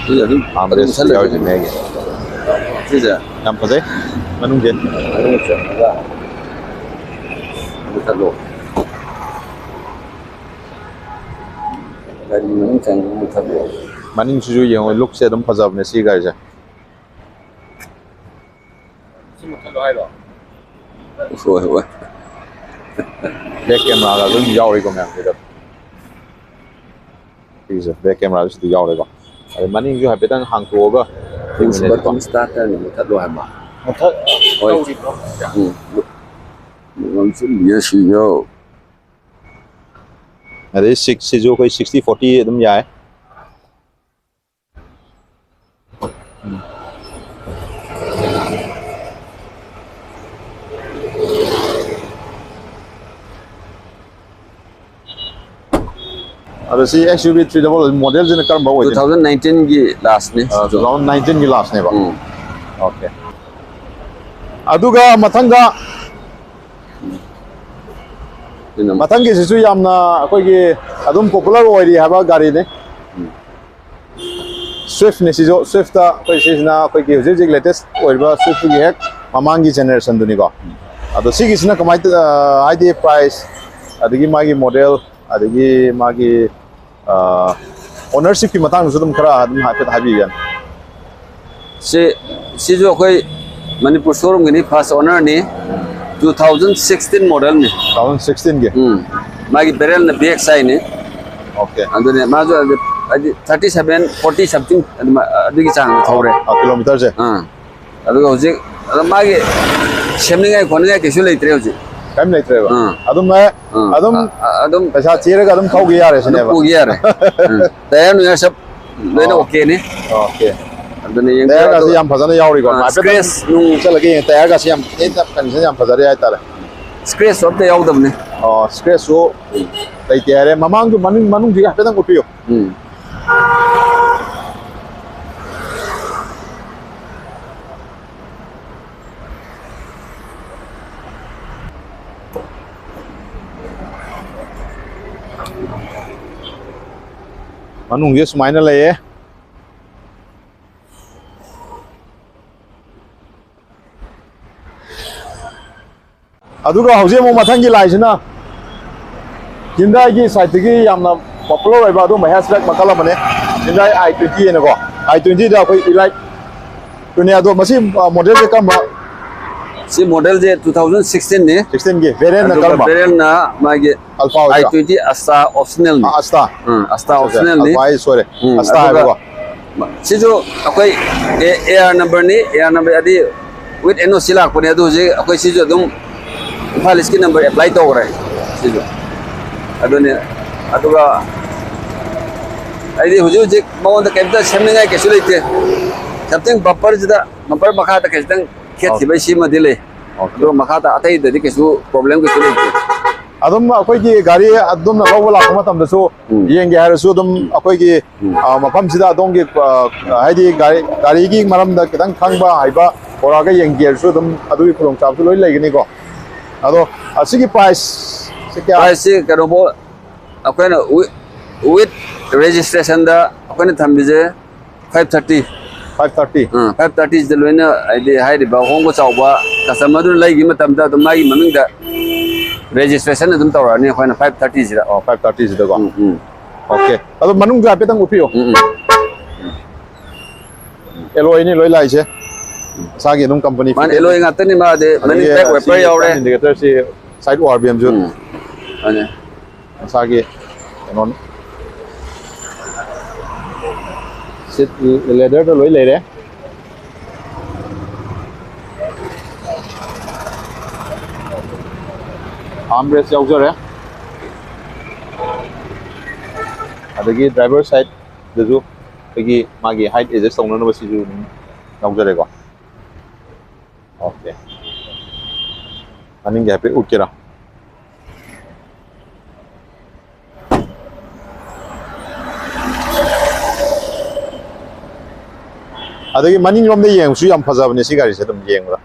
ꯁꯤ ꯑꯗꯨꯝ ꯑꯥꯔꯝ ꯑꯗꯨꯝ ꯔꯦꯁ ꯃꯨꯠꯊꯠꯂꯁꯦ꯫ ꯌꯥꯎꯔꯤꯁꯦ ꯃꯌꯥꯏꯒꯤ꯫ ꯁꯤꯁꯦ꯫ ꯌꯥꯝ ꯐꯖꯩ ꯃꯅꯨꯡꯁꯦ꯫ ꯃꯅꯨꯡ ꯆꯪꯉꯒ ꯃꯨꯠꯊꯠꯂꯣ꯫ ꯒꯥꯔꯤ ꯃꯅꯨꯡ ꯆꯪꯉꯒ ꯃꯨꯠꯊꯠꯂꯣ꯫ ꯃꯅꯤꯡꯁꯤꯁꯨ ꯌꯦꯡꯉꯣ, ꯂꯨꯛꯁꯦ ꯑꯗꯨꯝ ꯐꯖꯕꯅꯦ ꯁꯤ ꯒꯥꯔꯤꯁꯦ꯫ ꯁꯤ ꯃꯨꯠꯊꯠꯂꯣ ꯍꯥꯏꯔꯣ? ꯍꯣꯏ, ꯍꯣꯏ꯫ ꯕꯦꯛ ꯀꯦꯃꯦꯔꯥꯒ ꯑꯗꯨꯝ ꯌꯥꯎꯔꯤꯀꯣ ꯃꯌꯥꯝꯁꯤꯗ꯫ ꯁꯤꯒꯤꯁꯦ ꯕꯦꯛ ꯀꯦꯃꯦꯔꯥꯁꯤꯗ ꯌꯥꯎꯔꯦꯀꯣ꯫ ꯑꯗꯩ ꯃꯅꯤꯡꯁꯨ ꯍꯥꯏꯐꯦꯠꯇꯪ ꯍꯥꯡꯇꯣꯛꯑꯒ ꯌꯦꯡꯃꯤꯟꯅꯁꯤꯀꯣ꯫ ꯕꯇꯟ ꯁ꯭ꯇꯥꯔꯠ ꯇꯧꯔꯤꯅꯦ, ꯃꯨꯠꯊꯠꯂꯣ ꯍꯥꯏꯕ꯫ ꯃꯨꯠꯊꯠ-, ꯃꯨꯠꯊꯠ-, ꯇꯧꯔꯤꯕ꯭ꯔꯣ? ꯎꯝ꯫ ꯅꯝꯁꯤꯜꯂꯤꯌꯦ ꯁꯤꯁꯨ꯫ ꯑꯗꯩ ꯁꯤꯛꯁꯁꯤꯁꯨ ꯑꯩꯈꯣꯏ ꯁꯤꯛꯁꯇꯤ ꯐꯣꯔꯇꯤ ꯑꯗꯨꯝ ꯌꯥꯏ꯫ ꯑꯗꯣ ꯁꯤ XUV three double model ꯁꯤꯅ ꯀꯔꯝꯕ ꯑꯣꯏꯗꯣꯏꯅꯣ? Two thousand nineteen ꯒꯤ last ꯅꯤ꯫ ꯑ, two thousand nineteen ꯒꯤ last ꯅꯦꯕ? ꯎꯝ꯫ Okay꯫ ꯑꯗꯨꯒ ꯃꯊꯪꯗ, ꯑꯗꯨꯅ ꯃꯊꯪꯒꯤꯁꯤꯁꯨ ꯌꯥꯝꯅ ꯑꯩꯈꯣꯏꯒꯤ ꯑꯗꯨꯝ popular ꯑꯣꯏꯔꯤ ꯍꯥꯏꯕ ꯒꯥꯔꯤꯅꯤ꯫ ꯎꯝ꯫ Swift ꯅꯤ ꯁꯤꯁꯨ꯫ Swift ꯇ ꯑꯩꯈꯣꯏ ꯁꯤꯁꯤꯅ ꯑꯩꯈꯣꯏꯒꯤ ꯍꯧꯖꯤꯛ ꯍꯧꯖꯤꯛ latest ꯑꯣꯏꯔꯤꯕ Swift ꯀꯤ ꯍꯦꯛ ꯃꯃꯥꯡꯒꯤ generation ꯗꯨꯅꯤꯀꯣ꯫ ꯑꯗꯣ ꯁꯤꯒꯤꯁꯤꯅ ꯀꯃꯥꯏꯅ ꯇ-, ꯑ, ꯍꯥꯏꯗꯤ price, ꯑꯗꯒꯤ ꯃꯥꯒꯤ model, ꯑꯗꯒꯤ ꯃꯥꯒꯤ, ꯑ, ownership ꯀꯤ ꯃꯇꯥꯡꯗꯁꯨ ꯑꯗꯨꯝ ꯈꯔ ꯑꯗꯨꯝ ꯍꯥꯏꯐꯦꯠ ꯍꯥꯏꯕꯤꯌꯨ ꯌꯥꯅꯤ꯫ ꯁꯤ, ꯁꯤꯁꯨ ꯑꯩꯈꯣꯏ Manipur showroom Guinea, first owner ꯅꯤ, two thousand sixteen model ꯅꯤ꯫ Two thousand sixteen ꯒꯤ? ꯎꯝ꯫ ꯃꯥꯒꯤ barrel ꯅ VXI ꯅꯤ꯫ Okay꯫ ꯑꯗꯨꯅꯦ, ꯃꯥꯁꯨ ꯍꯥꯏꯗꯤ thirty seven, forty something ꯑꯗꯨꯃꯥꯏ-, ꯑꯗꯨꯒꯤ ꯆꯥꯡꯗ ꯊꯧꯔꯦ꯫ ꯑ, kilometre ꯁꯦ? ꯑꯥ꯫ ꯑꯗꯨꯒ ꯍꯧꯖꯤꯛ, ꯑꯗꯣ ꯃꯥꯒꯤ ꯁꯦꯝꯅꯤꯡꯉꯥꯏ ꯈꯣꯠꯅꯤꯡꯉꯥꯏ ꯀꯩꯁꯨ ꯂꯩꯇ꯭ꯔꯦ ꯍꯧꯖꯤꯛ꯫ ꯀꯔꯤꯝ ꯂꯩꯇ꯭ꯔꯦꯕ꯫ ꯑꯥ꯫ ꯑꯗꯨꯝ ꯑꯦ, ꯑꯥ, ꯑꯗꯨꯝ ꯑ- ꯑ- ꯑꯗꯨꯝ ꯄꯩꯁꯥ ꯆꯦꯔꯒ ꯑꯗꯨꯝ ꯊꯧꯒꯦ ꯌꯥꯔꯦ ꯑꯗꯨꯝ ꯁꯤꯅꯦꯕ꯫ ꯄꯨꯒꯦ ꯌꯥꯔꯦ꯫ ꯎꯝ. ꯇꯥꯌꯔ ꯅꯨꯡꯌꯥꯔ ꯁꯞ ꯂꯣꯏꯅ ꯑꯣ꯫ ꯑꯣꯀꯦꯅꯤ꯫ ꯑꯣꯀꯦ꯫ ꯑꯗꯨꯅ ꯌꯦꯡꯕꯤꯌꯨ꯫ ꯇꯥꯌꯔꯒꯁꯤ ꯑꯗꯨꯒ, ꯌꯥꯝ ꯐꯖꯅ ꯌꯥꯎꯔꯤꯀꯣ꯫ ꯑꯥ, ꯍꯥꯏꯐꯦꯠꯇꯪ scratch ꯅꯨꯡ ꯆꯠꯂꯒ ꯌꯦꯡꯉꯦ꯫ ꯇꯥꯌꯔꯒꯁꯤ ꯌꯥꯝ ꯅꯦꯠꯅ ꯀꯟꯗꯤꯁꯟ ꯌꯥꯝ ꯐꯖꯔꯤ ꯍꯥꯏꯇꯥꯔꯦ꯫ scratch ꯑꯝꯇ ꯌꯥꯎꯗꯕꯅꯤ꯫ ꯑꯣ, scratchꯁꯨ ꯂꯩꯇꯦ ꯍꯥꯏꯔꯦ꯫ ꯃꯃꯥꯡꯁꯨ ꯃꯅꯤꯡ ꯃꯅꯨꯡꯁꯤꯒ ꯍꯥꯏꯐꯦꯠꯇꯪ ꯎꯠꯄꯤꯌꯨ꯫ ꯎꯝ꯫ ꯃꯅꯨꯡꯁꯦ ꯁꯨꯃꯥꯏꯅ ꯂꯩꯌꯦ꯫ ꯑꯗꯨꯒ ꯍꯧꯖꯤꯛ ꯑꯃꯨꯛ ꯃꯊꯪꯒꯤ ꯂꯥꯛꯏꯁꯤꯅ Hyundaiꯒꯤ sideꯇꯒꯤ ꯌꯥꯝꯅ popular ꯑꯣꯏꯕ ꯑꯗꯨꯒꯨꯝꯕ hatchback ꯃꯈꯜ ꯑꯃꯅꯦ꯫ Hyundai i twenty ꯍꯥꯏꯅꯀꯣ꯫ i twentyꯗ ꯑꯩꯈꯣꯏ elite ꯇꯨꯅꯦ꯫ ꯑꯗꯣ ꯃꯁꯤ modelꯁꯦ ꯀꯔꯝꯕ? ꯁꯤ modelꯁꯦ two thousand sixteenꯅꯤ꯫ Sixteenꯒꯤ variantꯅ ꯑꯗꯨꯒ ꯀꯔꯝꯕ? variantꯅ ꯃꯥꯒꯤ Alpha ꯑꯣꯏꯗꯣꯏꯔꯥ? i twenty Astra optionalꯅꯤ꯫ Ah, Astra꯫ Um, Astra optionalꯅꯤ꯫ Alpha ꯍꯥꯏ ꯁꯣꯏꯔꯦ꯫ ꯎꯝ, Astra ꯑꯗꯨꯒ ꯍꯥꯏꯕꯀꯣ꯫ ꯁꯤꯁꯨ ꯑꯩꯈꯣꯏ ꯑꯦ ꯑꯥꯔ ꯅꯝꯕꯔꯅꯤ꯫ ꯑꯦ ꯑꯥꯔ ꯅꯝꯕꯔ ꯑꯗꯤ with N O C ꯂꯥꯛꯄꯅꯦ꯫ ꯑꯗꯨ ꯍꯧꯖꯤꯛ ꯑꯩꯈꯣꯏ ꯁꯤꯁꯨ ꯑꯗꯨꯝ ꯏꯝꯐꯥꯜ ꯏꯁꯀꯤ ꯅꯝꯕꯔ apply ꯇꯧꯈ꯭ꯔꯦ ꯁꯤꯁꯨ꯫ ꯑꯗꯨꯅꯤ꯫ ꯑꯗꯨꯒ ꯑꯩꯗꯤ ꯍꯧꯖꯤꯛ ꯍꯧꯖꯤꯛ ꯃꯉꯣꯟꯗ ꯀꯩꯝꯇ ꯁꯦꯝꯅꯤꯡꯉꯥꯏ ꯀꯩꯁꯨ ꯂꯩꯇꯦ꯫ Something bumperꯁꯤꯗ, bumper ꯃꯈꯥꯗ ꯈꯤꯇꯪ ꯈꯦꯠꯈꯤꯕꯩ ꯁꯤꯃꯗꯤ ꯂꯩ꯫ Okay. ꯑꯗꯨꯒ ꯃꯈꯥꯗ ꯑꯇꯩꯗꯗꯤ ꯀꯩꯁꯨ problem ꯀꯩꯁꯨ ꯂꯩꯇꯦ꯫ ꯑꯗꯨꯝ ꯑꯩꯈꯣꯏꯒꯤ ꯒꯥꯔꯤ ꯑꯗꯣꯝꯅ ꯂꯧꯕ ꯂꯥꯛꯄ ꯃꯇꯝꯗꯁꯨ ꯎꯝ꯫ ꯌꯦꯡꯒꯦ ꯍꯥꯏꯔꯁꯨ ꯑꯗꯨꯝ ꯑꯩꯈꯣꯏꯒꯤ, ꯎꯝ꯫ ꯑ, ꯃꯐꯝꯁꯤꯗ ꯑꯗꯣꯝꯒꯤ, ꯑ, ꯍꯥꯏꯗꯤ ꯒꯥꯔꯤ, ꯒꯥꯔꯤꯒꯤ ꯃꯔꯝꯗ ꯈꯤꯇꯪ ꯈꯪꯕ ꯍꯩꯕ ꯄꯨꯔꯛꯑꯒ ꯌꯦꯡꯒꯦ ꯍꯥꯏꯔꯁꯨ ꯑꯗꯨꯝ ꯑꯗꯨꯒꯤ ꯈꯨꯗꯣꯡꯆꯥꯕꯁꯨ ꯂꯣꯏ ꯂꯩꯒꯅꯤꯀꯣ꯫ ꯑꯗꯣ ꯑꯁꯤꯒꯤ price ꯁꯦ ꯀꯌꯥ? Priceꯁꯤ ꯀꯩꯅꯣꯐꯥꯎ ꯑꯩꯈꯣꯏꯅ with, with registrationꯗ ꯑꯩꯈꯣꯏꯅ ꯊꯝꯕꯤꯁꯦ five thirty꯫ Five thirty꯫ ꯑꯥ, five thirtyꯁꯤꯗ ꯂꯣꯏꯅ, ꯍꯥꯏꯗꯤ ꯍꯥꯏꯔꯤꯕ ꯑꯍꯣꯡꯕ ꯆꯥꯎꯕ customerꯗꯨꯅ ꯂꯩꯈꯤꯕ ꯃꯇꯝꯗ ꯑꯗꯨꯝ ꯃꯥꯒꯤ ꯃꯃꯤꯡꯗ registration ꯑꯗꯨꯝ ꯇꯧꯔꯛꯑꯅꯤ ꯑꯩꯈꯣꯏꯅ five thirtyꯁꯤꯗ꯫ ꯑꯣ, five thirtyꯁꯤꯗꯀꯣ꯫ ꯎꯝ, ꯎꯝ꯫ Okay꯫ ꯑꯗꯣ ꯃꯅꯨꯡꯗ ꯍꯥꯏꯐꯦꯠꯇꯪ ꯎꯠꯄꯤꯌꯣ꯫ ꯎꯝ, ꯎꯝ꯫ Alloyꯅꯤ ꯂꯣꯏ ꯂꯥꯛꯏꯁꯦ꯫ ꯃꯁꯥꯒꯤ ꯑꯗꯨꯝ company ꯃꯥꯅ fitted꯫ alloy ꯉꯥꯛꯇꯅꯤ꯫ ꯃꯥꯗꯤ ꯃꯅꯤꯡ ꯑꯗꯒꯤ back wiper ꯁꯤ ꯌꯥꯎꯔꯦ꯫ indicatorꯁꯤ side O R B Mꯁꯨ ꯎꯝ꯫ ꯃꯥꯅꯦ꯫ ꯃꯁꯥꯒꯤ ꯀꯩꯅꯣꯅꯤ꯫ Seat leatherꯗ ꯂꯣꯏ ꯂꯩꯔꯦ꯫ ꯑꯥꯔꯝ ꯔꯦꯁ ꯌꯥꯎꯖꯔꯦ꯫ ꯑꯗꯒꯤ ꯗ꯭ꯔꯥꯏꯚꯔ ꯁꯥꯏꯠꯇꯁꯨ ꯑꯩꯈꯣꯏꯒꯤ ꯃꯥꯒꯤ ꯍꯥꯏꯠ ꯑꯦꯗꯖꯁ ꯇꯧꯅꯅꯕ ꯁꯤꯁꯨ ꯑꯗꯨꯝ ꯌꯥꯎꯖꯔꯦꯀꯣ꯫ ꯑꯣꯀꯦ, ꯃꯅꯤꯡꯒꯤ ꯍꯥꯏꯐꯦꯠ ꯎꯠꯀꯦꯔꯥ? ꯑꯗꯒꯤ ꯃꯅꯤꯡꯂꯣꯝꯗ ꯌꯦꯡꯕꯁꯨ ꯌꯥꯝ ꯐꯖꯕꯅꯦ ꯁꯤ ꯒꯥꯔꯤꯁꯦ, ꯑꯗꯨꯝ ꯌꯦꯡꯕꯗ꯫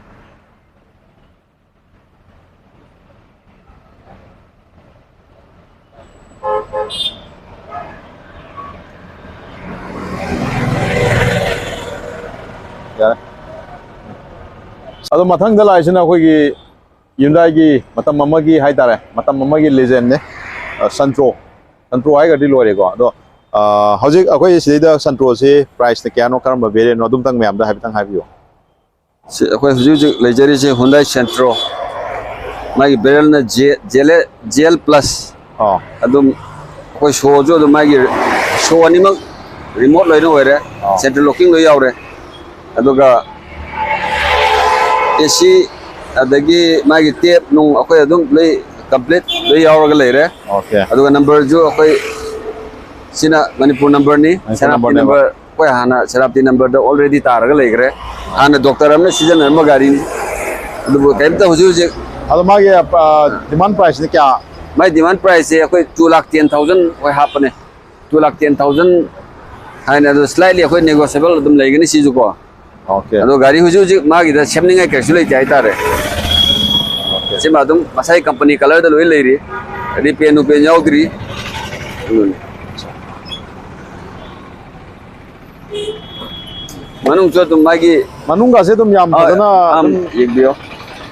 ꯌꯥꯔꯦ꯫ ꯑꯗꯣ ꯃꯊꯪꯗ ꯂꯥꯛꯏꯁꯤꯅ ꯑꯩꯈꯣꯏꯒꯤ ꯌꯨꯟꯗꯥꯏꯒꯤ ꯃꯇꯝ ꯑꯃꯒꯤ ꯍꯥꯏꯇꯥꯔꯦ, ꯃꯇꯝ ꯑꯃꯒꯤ ꯂꯤꯖꯦꯟꯅꯦ, ꯁꯟꯇ꯭ꯔꯣ꯫ ꯁꯟꯇ꯭ꯔꯣ ꯍꯥꯏꯈ꯭ꯔꯗꯤ ꯂꯣꯏꯔꯦꯀꯣ꯫ ꯑꯗꯣ ꯑ, ꯍꯧꯖꯤꯛ ꯑꯩꯈꯣꯏ ꯁꯤꯗꯩꯗ ꯁꯟꯇ꯭ꯔꯣꯁꯤ ꯄ꯭ꯔꯥꯏꯁꯅ ꯀꯌꯥꯅꯣ, ꯀꯔꯝꯕ ꯚꯦꯔꯤꯌꯦꯟꯅꯣ, ꯑꯗꯨꯝꯇꯪ ꯃꯌꯥꯝꯗ ꯍꯥꯏꯐꯦꯠꯇꯪ ꯍꯥꯏꯕꯤꯌꯨ꯫ ꯁꯤ ꯑꯩꯈꯣꯏ ꯍꯧꯖꯤꯛ ꯍꯧꯖꯤꯛ ꯂꯩꯖꯔꯤꯁꯦ Hyundai Santro, ꯃꯥꯒꯤ ꯚꯦꯔꯤꯌꯦꯟꯅ ꯖꯦ ꯖꯦꯜ ꯄ꯭ꯂꯁ꯫ ꯑꯣ꯫ ꯑꯗꯨꯝ ꯑꯩꯈꯣꯏ ꯁꯣꯁꯨ ꯑꯗꯨꯝ ꯃꯥꯒꯤ ꯁꯣ ꯑꯅꯤꯃꯛ ꯔꯤꯃꯣꯠ ꯂꯣꯏꯅ ꯑꯣꯏꯔꯦ, ꯑꯣ꯫ ꯁꯦꯟꯇ꯭ꯔꯦꯜ ꯂꯣꯀꯤꯡ ꯂꯣꯏ ꯌꯥꯎꯔꯦ꯫ ꯑꯗꯨꯒ ꯑꯦ ꯁꯤ, ꯑꯗꯒꯤ ꯃꯥꯒꯤ ꯇꯦꯞ ꯅꯨꯡ ꯑꯩꯈꯣꯏ ꯑꯗꯨꯝ ꯂꯣꯏ ꯀꯝꯄ꯭ꯂꯤꯠ ꯂꯣꯏ ꯌꯥꯎꯔꯒ ꯂꯩꯔꯦ꯫ ꯑꯣꯀꯦ꯫ ꯑꯗꯨꯒ ꯅꯝꯕꯔꯁꯨ ꯑꯩꯈꯣꯏ ꯁꯤꯅ ꯃꯅꯤꯄꯨꯔ ꯅꯝꯕꯔꯅꯤ꯫ ꯃꯅꯤꯄꯨꯔ ꯁꯦꯅꯥꯄꯇꯤ ꯅꯝꯕꯔꯅꯦꯕ꯫ ꯅꯝꯕꯔ ꯑꯩꯈꯣꯏ ꯍꯥꯟꯅ ꯁꯦꯅꯥꯄꯇꯤ ꯅꯝꯕꯔꯗ already ꯇꯥꯔꯒ ꯂꯩꯈ꯭ꯔꯦ꯫ ꯍꯥꯟꯅ ꯗꯣꯛꯇꯔ ꯑꯃꯅ ꯁꯤꯖꯤꯟꯅꯔꯝꯕ ꯒꯥꯔꯤꯅꯤ꯫ ꯑꯗꯨꯕꯨ ꯀꯩꯝꯇ ꯍꯧꯖꯤꯛ ꯍꯧꯖꯤꯛ ꯑꯗꯣ ꯃꯥꯒꯤ, ꯑ, ꯗꯤꯃꯥꯟ ꯄ꯭ꯔꯥꯏꯁꯅ ꯀꯌꯥ? ꯃꯥꯏ ꯗꯤꯃꯥꯟ ꯄ꯭ꯔꯥꯏꯁꯁꯦ ꯑꯩꯈꯣꯏ two lakh ten thousand ꯑꯩꯈꯣꯏ ꯍꯥꯞꯄꯅꯦ꯫ Two lakh ten thousand ꯍꯥꯏꯅ, ꯑꯗꯣ slightly ꯑꯩꯈꯣꯏ negotiable ꯑꯗꯨꯝ ꯂꯩꯒꯅꯤ ꯁꯤꯁꯨ ꯀꯣ꯫ ꯑꯣꯀꯦ꯫ ꯑꯗꯣ ꯒꯥꯔꯤ ꯍꯧꯖꯤꯛ ꯍꯧꯖꯤꯛ ꯃꯥꯒꯤꯗ ꯁꯦꯝꯅꯤꯡꯉꯥꯏ ꯀꯩꯁꯨ ꯂꯩꯇꯦ ꯍꯥꯏꯇꯥꯔꯦ꯫ ꯑꯣꯀꯦ꯫ ꯁꯤꯃ ꯑꯗꯨꯝ ꯃꯁꯥꯒꯤ ꯀꯝꯄꯅꯤ ꯀꯂꯔꯗ ꯂꯣꯏ ꯂꯩꯔꯤ, ꯔꯤꯄꯦꯟ ꯅꯨꯄꯦꯟ ꯌꯥꯎꯗ꯭ꯔꯤ꯫ ꯑꯗꯨꯅꯤ꯫ ꯃꯅꯨꯡꯁꯨ ꯑꯗꯨꯝ ꯃꯥꯒꯤ ꯃꯅꯨꯡꯒꯁꯦ ꯑꯗꯨꯝ ꯌꯥꯝ ꯑ, ꯐꯖꯅ ꯑꯝ, ꯑꯗꯨꯝ ꯌꯦꯡꯕꯤꯌꯣ꯫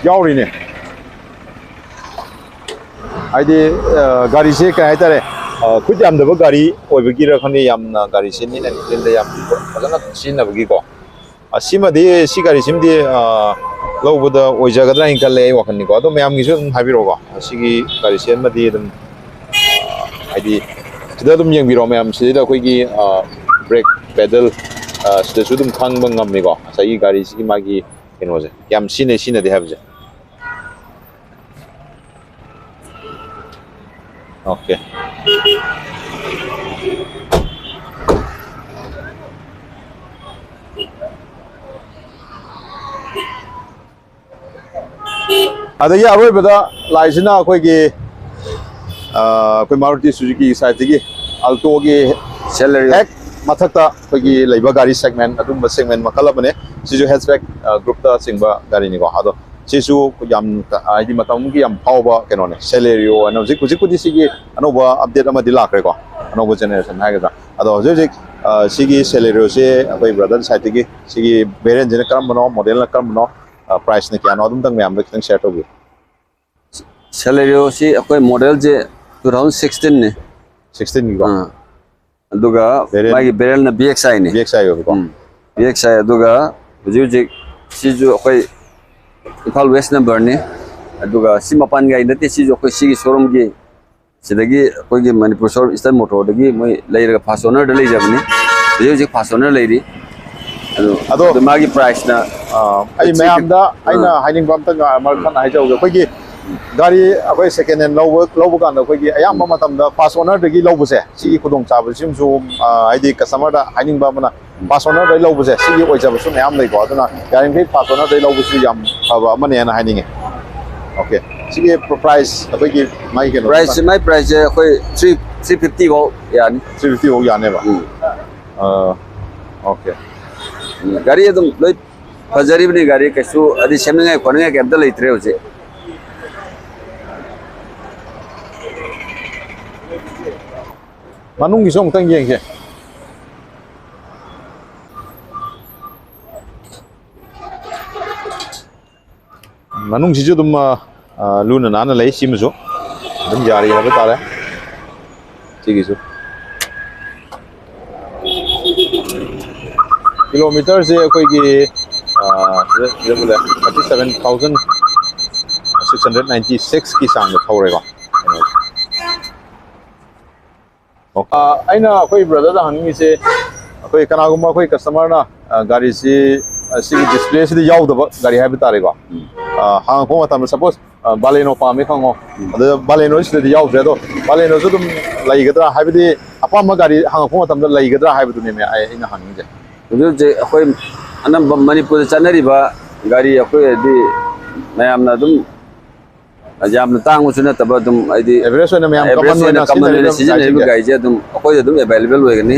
ꯌꯥꯎꯔꯤꯅꯦ꯫ ꯍꯥꯏꯗꯤ, ꯑ, ꯒꯥꯔꯤꯁꯦ ꯀꯩ ꯍꯥꯏꯇꯥꯔꯦ, ꯑ, ꯈꯨꯠ ꯌꯥꯝꯗꯕ ꯒꯥꯔꯤ ꯑꯣꯏꯕꯒꯤꯔ ꯈꯪꯗꯦ, ꯌꯥꯝꯅ ꯒꯥꯔꯤꯁꯦ neat and cleanꯗ ꯌꯥꯝ ꯐꯖꯅ ꯁꯤꯖꯤꯟꯅꯕꯒꯤꯀꯣ꯫ ꯑ, ꯁꯤꯃꯗꯤ, ꯁꯤ ꯒꯥꯔꯤꯁꯤꯃꯗꯤ, ꯑ, ꯂꯧꯕꯗ ꯑꯣꯏꯖꯒꯗ꯭ꯔꯥ ꯍꯥꯏꯅ ꯈꯜꯂꯦ ꯑꯩ ꯋꯥꯈꯜꯅꯤꯀꯣ꯫ ꯑꯗꯣ ꯃꯌꯥꯝꯒꯤꯁꯨ ꯑꯗꯨꯝ ꯍꯥꯏꯕꯤꯔꯛꯑꯣꯀꯣ꯫ ꯁꯤꯒꯤ ꯒꯥꯔꯤꯁꯦ ꯑꯃꯗꯤ ꯑꯗꯨꯝ, ꯑ, ꯍꯥꯏꯗꯤ ꯁꯤꯗ ꯑꯗꯨꯝ ꯌꯦꯡꯕꯤꯔꯛꯑꯣ ꯃꯌꯥꯝ꯫ ꯁꯤꯗꯩꯗ ꯑꯩꯈꯣꯏꯒꯤ, ꯑ, brake pedal, ꯑ, ꯁꯤꯗꯁꯨ ꯑꯗꯨꯝ ꯈꯪꯕ ꯉꯝꯃꯤꯀꯣ ꯉꯁꯥꯏꯒꯤ ꯒꯥꯔꯤꯁꯤꯒꯤ ꯃꯥꯒꯤ ꯀꯩꯅꯣꯁꯦ, ꯀꯌꯥꯝ ꯁꯤꯖꯤꯟꯅꯩ ꯁꯤꯖꯤꯟꯅꯗꯦ ꯍꯥꯏꯕꯁꯦ꯫ Okay. ꯑꯗꯒꯤ ꯑꯔꯣꯏꯕꯗ ꯂꯥꯛꯏꯁꯤꯅ ꯑꯩꯈꯣꯏꯒꯤ ꯑ, ꯑꯩꯈꯣꯏ ꯃꯥꯔꯨꯇꯤ ꯁꯨꯖꯨꯀꯤ ꯁꯥꯏꯠꯇꯒꯤ ꯑꯜꯇꯣꯒꯤ ꯁꯦꯂꯦꯔꯤꯑꯣ꯫ ꯍꯦꯛ ꯃꯊꯛꯇ ꯑꯩꯈꯣꯏꯒꯤ ꯂꯩꯕ ꯒꯥꯔꯤ ꯁꯦꯒꯃꯦꯟ, ꯑꯗꯨꯝꯕ ꯁꯦꯒꯃꯦꯟ ꯃꯈꯜ ꯑꯃꯅꯦ꯫ ꯁꯤꯁꯨ ꯍꯦꯠꯆꯕꯦꯛ ꯒ꯭ꯔꯨꯞꯇ ꯆꯤꯡꯕ ꯒꯥꯔꯤꯅꯤꯀꯣ꯫ ꯑꯗꯣ ꯁꯤꯁꯨ ꯌꯥꯝ ꯀ- ꯍꯥꯏꯗꯤ ꯃꯇꯝꯒꯤ ꯌꯥꯝ ꯐꯥꯎꯕ ꯀꯩꯅꯣꯅꯦ, ꯁꯦꯂꯦꯔꯤꯑꯣ ꯍꯥꯏꯅ꯫ ꯍꯧꯖꯤꯛ ꯍꯧꯖꯤꯛꯄꯨꯗꯤ ꯁꯤꯒꯤ ꯑꯅꯧꯕ ꯑꯞꯗꯦꯠ ꯑꯃꯗꯤ ꯂꯥꯛꯈ꯭ꯔꯦꯀꯣ, ꯑꯅꯧꯕ ꯖꯦꯅꯦꯔꯦꯁꯟ ꯍꯥꯏꯒꯗ꯭ꯔꯥ꯫ ꯑꯗꯣ ꯍꯧꯖꯤꯛ ꯍꯧꯖꯤꯛ ꯑ, ꯁꯤꯒꯤ ꯁꯦꯂꯦꯔꯤꯑꯣꯁꯦ ꯑꯩꯈꯣꯏ ꯕ꯭ꯔꯗꯔ ꯁꯥꯏꯠꯇꯒꯤ ꯁꯤꯒꯤ ꯚꯦꯔꯤꯌꯟꯁꯤꯅ ꯀꯔꯝꯕꯅꯣ, ꯃꯣꯗꯦꯜꯅ ꯀꯔꯝꯕꯅꯣ, ꯄ꯭ꯔꯥꯏꯁꯅ ꯀꯌꯥꯅꯣ, ꯑꯗꯨꯝꯇꯪ ꯃꯌꯥꯝꯗ ꯈꯤꯇꯪ ꯁꯤꯌꯔ ꯇꯧꯕꯤꯌꯨ꯫ ꯁꯦꯂꯦꯔꯤꯑꯣꯁꯤ ꯑꯩꯈꯣꯏ ꯃꯣꯗꯦꯜꯁꯦ ꯇꯨ ꯊꯥꯎꯖꯟ ꯁꯤꯛꯁꯇꯤꯟꯅꯤ꯫ ꯁꯤꯛꯁꯇꯤꯟꯒꯤꯀꯣ? ꯑꯥ꯫ ꯑꯗꯨꯒ ꯚꯦꯔꯤꯌꯟ ꯃꯥꯒꯤ ꯚꯦꯔꯤꯌꯟꯅ ꯕꯤ ꯑꯦꯛꯁ ꯑꯥꯏꯅꯤ꯫ ꯕꯤ ꯑꯦꯛꯁ ꯑꯥꯏ ꯑꯣꯏꯕꯀꯣ? ꯎꯝ, ꯕꯤ ꯑꯦꯛꯁ ꯑꯥꯏ꯫ ꯑꯗꯨꯒ ꯍꯧꯖꯤꯛ ꯍꯧꯖꯤꯛ ꯁꯤꯁꯨ ꯑꯩꯈꯣꯏ ꯏꯝꯐꯥꯜ ꯋꯦꯁ ꯅꯝꯕꯔꯅꯤ꯫ ꯑꯗꯨꯒ ꯁꯤ ꯃꯄꯥꯟꯒꯤ ꯒꯥꯔꯤ ꯅꯠꯇꯦ, ꯁꯤꯁꯨ ꯑꯩꯈꯣꯏ ꯁꯤꯒꯤ ꯁꯣꯔꯨꯝꯒꯤ, ꯁꯤꯗꯒꯤ ꯑꯩꯈꯣꯏꯒꯤ ꯃꯅꯤꯄꯨꯔ ꯁꯣꯔꯨꯝ ꯏꯁꯇꯔꯟ ꯃꯣꯇꯣꯔꯗꯒꯤ ꯃꯣꯏ ꯂꯩꯔꯒ ꯐꯥꯔꯁ ꯑꯣꯅꯔꯗ ꯂꯩꯖꯕꯅꯤ꯫ ꯍꯧꯖꯤꯛ ꯍꯧꯖꯤꯛ ꯐꯥꯔꯁ ꯑꯣꯅꯔ ꯂꯩꯔꯤ꯫ ꯑꯗꯨ ꯑꯗꯣ ꯑꯗꯨ ꯃꯥꯒꯤ ꯄ꯭ꯔꯥꯏꯁꯅ ꯑꯥ, ꯑꯩ ꯊ꯭ꯔꯤ ꯐꯤꯐꯇꯤ꯫ ꯃꯌꯥꯝꯗ ꯑꯩꯅ ꯑꯥ꯫ ꯍꯥꯏꯅꯤꯡꯕ ꯑꯝꯇꯪ ꯃꯔꯛ ꯎꯝ꯫ ꯊꯠꯅ ꯍꯥꯏꯖꯍꯧꯒꯦ꯫ ꯑꯩꯈꯣꯏꯒꯤ ꯒꯥꯔꯤ ꯑꯩꯈꯣꯏ ꯁꯦꯀꯦꯟ ꯍꯦꯟ ꯂꯧꯕ ꯂꯧꯕ ꯀꯥꯟꯗ ꯑꯩꯈꯣꯏꯒꯤ ꯑꯌꯥꯝꯕ ꯎꯝ꯫ ꯃꯇꯝꯗ ꯐꯥꯔꯁ ꯑꯣꯅꯔꯗꯒꯤ ꯂꯧꯕꯁꯦ, ꯁꯤꯒꯤ ꯎꯝ꯫ ꯈꯨꯗꯣꯡꯆꯥꯕꯁꯤꯃꯁꯨ ꯑꯥ, ꯍꯥꯏꯗꯤ ꯀꯁꯇꯃꯔꯗ ꯍꯥꯏꯅꯤꯡꯕ ꯑꯃꯅ, ꯐꯥꯔꯁ ꯑꯣꯅꯔꯗꯩ ꯂꯧꯕꯁꯦ ꯁꯤꯒꯤ ꯑꯣꯏꯖꯕꯁꯨ ꯃꯌꯥꯝ ꯂꯩꯀꯣ꯫ ꯑꯗꯨꯅ ꯌꯥꯔꯤꯃꯈꯩ ꯐꯥꯔꯁ ꯑꯣꯅꯔꯗꯩ ꯂꯧꯕꯁꯤ ꯌꯥꯝ ꯐꯕ ꯑꯃꯅꯦꯅ ꯍꯥꯏꯅꯤꯡꯉꯤ꯫ ꯑꯣꯀꯦ, ꯁꯤꯒꯤ ꯄ꯭ꯔꯥꯏꯁ ꯑꯩꯈꯣꯏꯒꯤ ꯃꯥꯒꯤ ꯀꯩꯅꯣ ꯄ꯭ꯔꯥꯏꯁꯁꯦ, ꯃꯥꯏ ꯄ꯭ꯔꯥꯏꯁꯁꯦ ꯑꯩꯈꯣꯏ ꯊ꯭ꯔꯤ, ꯊ꯭ꯔꯤ ꯐꯤꯐꯇꯤ ꯐꯥꯎ ꯌꯥꯅꯤ꯫ ꯊ꯭ꯔꯤ ꯐꯤꯐꯇꯤ ꯐꯥꯎ ꯌꯥꯅꯦꯕ? ꯎꯝ꯫ ꯑꯥ, ꯑꯣꯀꯦ꯫ ꯎꯝ, ꯒꯥꯔꯤ ꯑꯗꯨꯝ ꯂꯣꯏ ꯐꯖꯔꯤꯕꯅꯤ꯫ ꯒꯥꯔꯤ ꯀꯩꯁꯨ ꯑꯗꯤ ꯁꯦꯝꯅꯤꯡꯉꯥꯏ ꯈꯣꯠꯅꯤꯡꯉꯥꯏ ꯀꯩꯝꯇ ꯂꯩꯇ꯭ꯔꯦ ꯍꯧꯖꯤꯛ꯫ ꯃꯅꯨꯡꯒꯤꯁꯨ ꯑꯃꯨꯛꯇꯪ ꯌꯦꯡꯁꯦ꯫ ꯃꯅꯨꯡꯁꯤꯁꯨ ꯑꯗꯨꯝ ꯑ, ꯑ, ꯂꯨꯅ ꯅꯥꯟꯅ ꯂꯩ꯫ ꯁꯤꯃꯁꯨ ꯑꯗꯨꯝ ꯌꯥꯔꯤ ꯍꯥꯏꯕ ꯇꯥꯔꯦ꯫ ꯁꯤꯒꯤꯁꯨ ꯀꯤꯂꯣꯃꯤꯇꯔꯁꯦ ꯑꯩꯈꯣꯏꯒꯤ thirty seven thousand six hundred ninety ꯁꯤꯛꯁꯀꯤ ꯆꯥꯡꯗ ꯊꯧꯔꯦꯀꯣ꯫ ꯑꯣ, ꯑ, ꯑꯩꯅ ꯑꯩꯈꯣꯏ ꯕ꯭ꯔꯗꯔꯗ ꯍꯪꯅꯤꯡꯉꯤꯁꯦ, ꯑꯩꯈꯣꯏ ꯀꯅꯥꯒꯨꯝꯕ ꯑꯩꯈꯣꯏ ꯀꯁꯇꯃꯔꯅ, ꯑ, ꯒꯥꯔꯤꯁꯤ, ꯑ, ꯁꯤꯒꯤ ꯗꯤꯁꯄ꯭ꯂꯦꯁꯤꯗ ꯌꯥꯎꯗꯕ ꯒꯥꯔꯤ ꯍꯥꯏꯕ ꯇꯥꯔꯦꯀꯣ, ꯎꯝ꯫ ꯑ, ꯍꯪꯉꯛꯄ ꯃꯇꯝꯗ, ꯁꯄꯣꯁ, ꯑ, ꯕꯥꯂꯦꯅꯣ ꯄꯥꯝꯃꯦ ꯈꯪꯉꯣ, ꯎꯝ꯫ ꯑꯗꯨꯗ ꯕꯥꯂꯦꯅꯣ ꯁꯤꯗꯗꯤ ꯌꯥꯎꯗ꯭ꯔꯦ, ꯑꯗꯣ ꯕꯥꯂꯦꯅꯣꯁꯨ ꯑꯗꯨꯝ ꯂꯩꯒꯗ꯭ꯔꯥ, ꯍꯥꯏꯕꯗꯤ ꯑꯄꯥꯝꯕ ꯒꯥꯔꯤ ꯍꯪꯉꯛꯄ ꯃꯇꯝꯗ ꯂꯩꯒꯗ꯭ꯔꯥ ꯍꯥꯏꯕꯗꯨꯅꯦꯃꯦ ꯑꯩ, ꯑꯩꯅ ꯍꯪꯅꯤꯡꯉꯤꯁꯦ꯫ ꯍꯧꯖꯤꯛ ꯍꯧꯖꯤꯛ ꯑꯩꯈꯣꯏ ꯑꯅꯝꯕ ꯃꯅꯤꯄꯨꯔꯗ ꯆꯠꯅꯔꯤꯕ ꯒꯥꯔꯤ, ꯑꯩꯈꯣꯏ ꯍꯥꯏꯗꯤ ꯃꯌꯥꯝꯅ ꯑꯗꯨꯝ ꯌꯥꯝꯅ ꯇꯥꯡꯕꯁꯨ ꯅꯠꯇꯕ, ꯑꯗꯨꯝ ꯍꯥꯏꯗꯤ ꯑꯦꯚꯔꯦꯖ ꯑꯣꯏꯅ ꯃꯌꯥꯝ ꯑꯦꯚꯔꯦꯖ ꯀꯃꯟ ꯑꯣꯏꯅ ꯑꯣꯏꯅ ꯀꯃꯟ ꯑꯣꯏꯅ ꯁꯤꯖꯤꯟꯅꯔꯤꯕ ꯁꯤꯖꯤꯟꯅꯔꯤꯕ ꯒꯥꯔꯤꯁꯤꯡꯁꯦ ꯒꯥꯔꯤꯁꯦ ꯑꯗꯨꯝ ꯑꯩꯈꯣꯏꯗ ꯑꯗꯨꯝ ꯑꯦꯚꯥꯏꯂꯦꯕꯜ ꯑꯣꯏꯒꯅꯤ꯫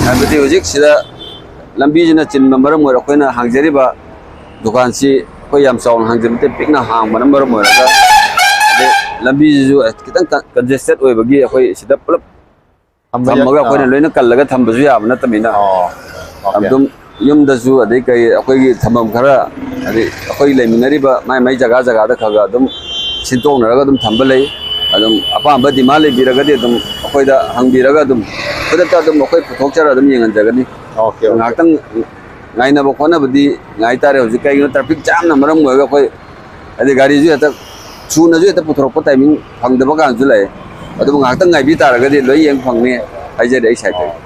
ꯍꯥꯏꯕꯗꯤ ꯍꯧꯖꯤꯛꯁꯤꯗ ꯂꯝꯕꯤꯁꯤꯅ ꯆꯤꯟꯕ ꯃꯔꯝ ꯑꯣꯏꯔ ꯑꯩꯈꯣꯏꯅ ꯍꯥꯡꯖꯔꯤꯕ ꯗꯨꯀꯥꯟꯁꯤ ꯑꯩꯈꯣꯏ ꯌꯥꯝ ꯆꯥꯎꯅ ꯍꯥꯡꯖꯕ ꯅꯠꯇꯦ, ꯄꯤꯛꯅ ꯍꯥꯡꯕꯅ ꯃꯔꯝ ꯑꯣꯏꯔꯒ, ꯑꯗꯩ ꯂꯝꯕꯤꯁꯤꯁꯨ ꯈꯤꯇꯪ ꯀꯟꯖꯦꯁꯇꯦꯠ ꯑꯣꯏꯕꯒꯤ ꯑꯩꯈꯣꯏ ꯁꯤꯗ ꯄꯨꯂꯞ ꯊꯝꯕ ꯌꯥ-, ꯊꯝꯃꯒ ꯑꯩꯈꯣꯏꯅ ꯑꯥ꯫ ꯂꯣꯏꯅ ꯀꯜꯂꯒ ꯊꯝꯕꯁꯨ ꯌꯥꯕ ꯅꯠꯇꯕꯅꯤꯅ, ꯑꯣ, ꯑꯣꯀꯦ꯫ ꯑꯗꯨꯝ ꯌꯨꯝꯗꯁꯨ, ꯑꯗꯩ ꯀꯩ, ꯑꯩꯈꯣꯏꯒꯤ ꯊꯝꯐꯝ ꯈꯔ, ꯑꯗꯩ ꯑꯩꯈꯣꯏ ꯂꯩꯃꯤꯟꯅꯔꯤꯕ ꯃꯥꯏ ꯃꯥꯏ ꯖꯒꯥ ꯖꯒꯥꯗ ꯈꯔ ꯈꯔ ꯑꯗꯨꯝ ꯁꯤꯟꯇꯣꯛꯅꯔꯒ ꯑꯗꯨꯝ ꯊꯝꯕ ꯂꯩ꯫ ꯑꯗꯨꯝ ꯑꯄꯥꯝꯕ ꯗꯤꯃꯥꯟ ꯂꯩꯕꯤꯔꯒꯗꯤ ꯑꯗꯨꯝ ꯑꯩꯈꯣꯏꯗ ꯍꯪꯕꯤꯔꯒ ꯑꯗꯨꯝ ꯈꯨꯗꯛꯇ ꯑꯗꯨꯝ ꯑꯩꯈꯣꯏ ꯄꯨꯊꯣꯛꯆꯔꯒ ꯑꯗꯨꯝ ꯌꯦꯡꯍꯟꯖꯒꯅꯤ꯫ Okay, okay. ꯉꯥꯏꯍꯥꯛꯇꯪ ꯉꯥꯏꯅꯕ ꯈꯣꯠꯅꯕꯗꯤ ꯉꯥꯏ ꯇꯥꯔꯦ꯫ ꯍꯧꯖꯤꯛ ꯀꯩꯒꯤꯅꯣ, ꯇ꯭ꯔꯥꯐꯤꯛ ꯖꯥꯝꯅ ꯃꯔꯝ ꯑꯣꯏꯔꯒ ꯑꯩꯈꯣꯏ, ꯍꯥꯏꯗꯤ, ꯒꯥꯔꯤꯁꯨ ꯍꯦꯛꯇ ꯊꯨꯅꯁꯨ ꯍꯦꯛꯇ ꯄꯨꯊꯣꯔꯛꯄ ꯇꯥꯏꯃꯤꯡ ꯐꯪꯗꯕ ꯀꯥꯟꯁꯨ ꯂꯩ꯫ ꯑꯗꯨꯕꯨ ꯉꯥꯏꯍꯥꯛꯇꯪ ꯉꯥꯏꯕꯤ ꯇꯥꯔꯒꯗꯤ ꯂꯣꯏ ꯌꯦꯡ ꯐꯪꯅꯤ ꯍꯥꯏꯖꯔꯤ ꯑꯩ ꯁꯥꯏꯠꯇꯒꯤ꯫ ꯑꯣ꯫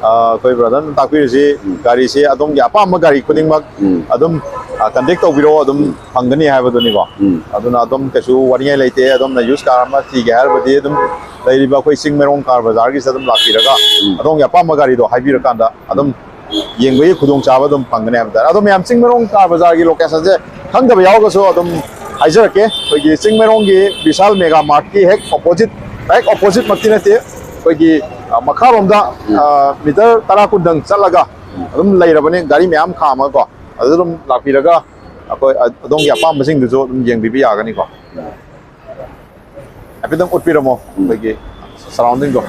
ꯑ, ꯑꯩꯈꯣꯏ ꯕ꯭ꯔꯗꯔꯅ ꯇꯥꯛꯄꯤꯔꯤꯁꯤ, ꯎꯝ꯫ ꯒꯥꯔꯤꯁꯦ ꯑꯗꯣꯝꯒꯤ ꯑꯄꯥꯝꯕ ꯒꯥꯔꯤ ꯈꯨꯗꯤꯡꯃꯛ ꯎꯝ꯫ ꯑꯗꯨꯝ, ꯑ, ꯀꯟꯇꯦꯛ ꯇꯧꯕꯤꯔꯛꯑꯣ, ꯑꯗꯨꯝ ꯎꯝ꯫ ꯐꯪꯒꯅꯤ ꯍꯥꯏꯕꯗꯨꯅꯤꯀꯣ꯫ ꯎꯝ꯫ ꯑꯗꯨꯅ ꯑꯗꯨꯝ ꯀꯩꯁꯨ ꯋꯥꯅꯤꯡꯉꯥꯏ ꯂꯩꯇꯦ꯫ ꯑꯗꯣꯝꯅ ꯌꯨꯁ ꯀꯥꯔ ꯑꯃ ꯊꯤꯒꯦ ꯍꯥꯏꯔꯕꯗꯤ ꯑꯗꯨꯝ ꯂꯩꯔꯤꯕ ꯑꯩꯈꯣꯏ ꯆꯤꯡꯃꯩꯔꯣꯡ ꯀꯥꯔ ꯕꯖꯥꯔꯒꯤꯁꯤꯗ ꯑꯗꯨꯝ ꯂꯥꯛꯄꯤꯔꯒ ꯎꯝ꯫ ꯑꯗꯣꯝꯒꯤ ꯑꯄꯥꯝꯕ ꯒꯥꯔꯤꯗꯣ ꯍꯥꯏꯕꯤꯔꯀꯥꯟꯗ ꯑꯗꯨꯝ ꯌꯦꯡꯕꯒꯤ ꯈꯨꯗꯣꯡꯆꯥꯕ ꯑꯗꯨꯝ ꯐꯪꯒꯅꯤ ꯍꯥꯏꯕ ꯇꯥꯔꯦ꯫ ꯑꯗꯣ ꯃꯌꯥꯝ, ꯆꯤꯡꯃꯩꯔꯣꯡ ꯀꯥꯔ ꯕꯖꯥꯔꯒꯤ ꯂꯣꯀꯦꯁꯟꯁꯦ ꯈꯪꯗꯕ ꯌꯥꯎꯔꯒꯁꯨ ꯑꯗꯨꯝ ꯍꯥꯏꯖꯔꯛꯀꯦ꯫ ꯑꯩꯈꯣꯏꯒꯤ ꯆꯤꯡꯃꯩꯔꯣꯡꯒꯤ ꯕꯤꯁꯥꯜ ꯃꯦꯒꯥ ꯃꯥꯔꯠꯀꯤ ꯍꯦꯛ ꯑꯣꯄꯣꯖꯤꯠ, ꯍꯦꯛ ꯑꯣꯄꯣꯖꯤꯠꯃꯛꯇꯤ ꯅꯠꯇꯦ, ꯑꯩꯈꯣꯏꯒꯤ, ꯑ, ꯃꯈꯥꯔꯣꯝꯗ, ꯎꯝ꯫ ꯑ, ꯃꯤꯇꯔ ꯇꯔꯥ ꯀꯨꯟꯗꯪ ꯆꯠꯂꯒ ꯑꯗꯨꯝ ꯂꯩꯔꯕꯅꯤ, ꯒꯥꯔꯤ ꯃꯌꯥꯝ ꯈꯥꯝꯃꯒꯀꯣ꯫ ꯑꯗꯨꯗ ꯑꯗꯨꯝ ꯂꯥꯛꯄꯤꯔꯒ ꯑꯩꯈꯣꯏ ꯑ-, ꯑꯗꯣꯝꯒꯤ ꯑꯄꯥꯝꯕꯁꯤꯡꯗꯨꯁꯨ ꯑꯗꯨꯝ ꯌꯦꯡꯕꯤꯕ ꯌꯥꯒꯅꯤꯀꯣ꯫ ꯍꯥꯏꯐꯦꯠꯇꯪ ꯎꯠꯄꯤꯔꯝꯃꯣ, ꯎꯝ꯫ ꯑꯩꯈꯣꯏꯒꯤ ꯁꯔꯥꯎꯟꯗꯤꯡꯗꯣ꯫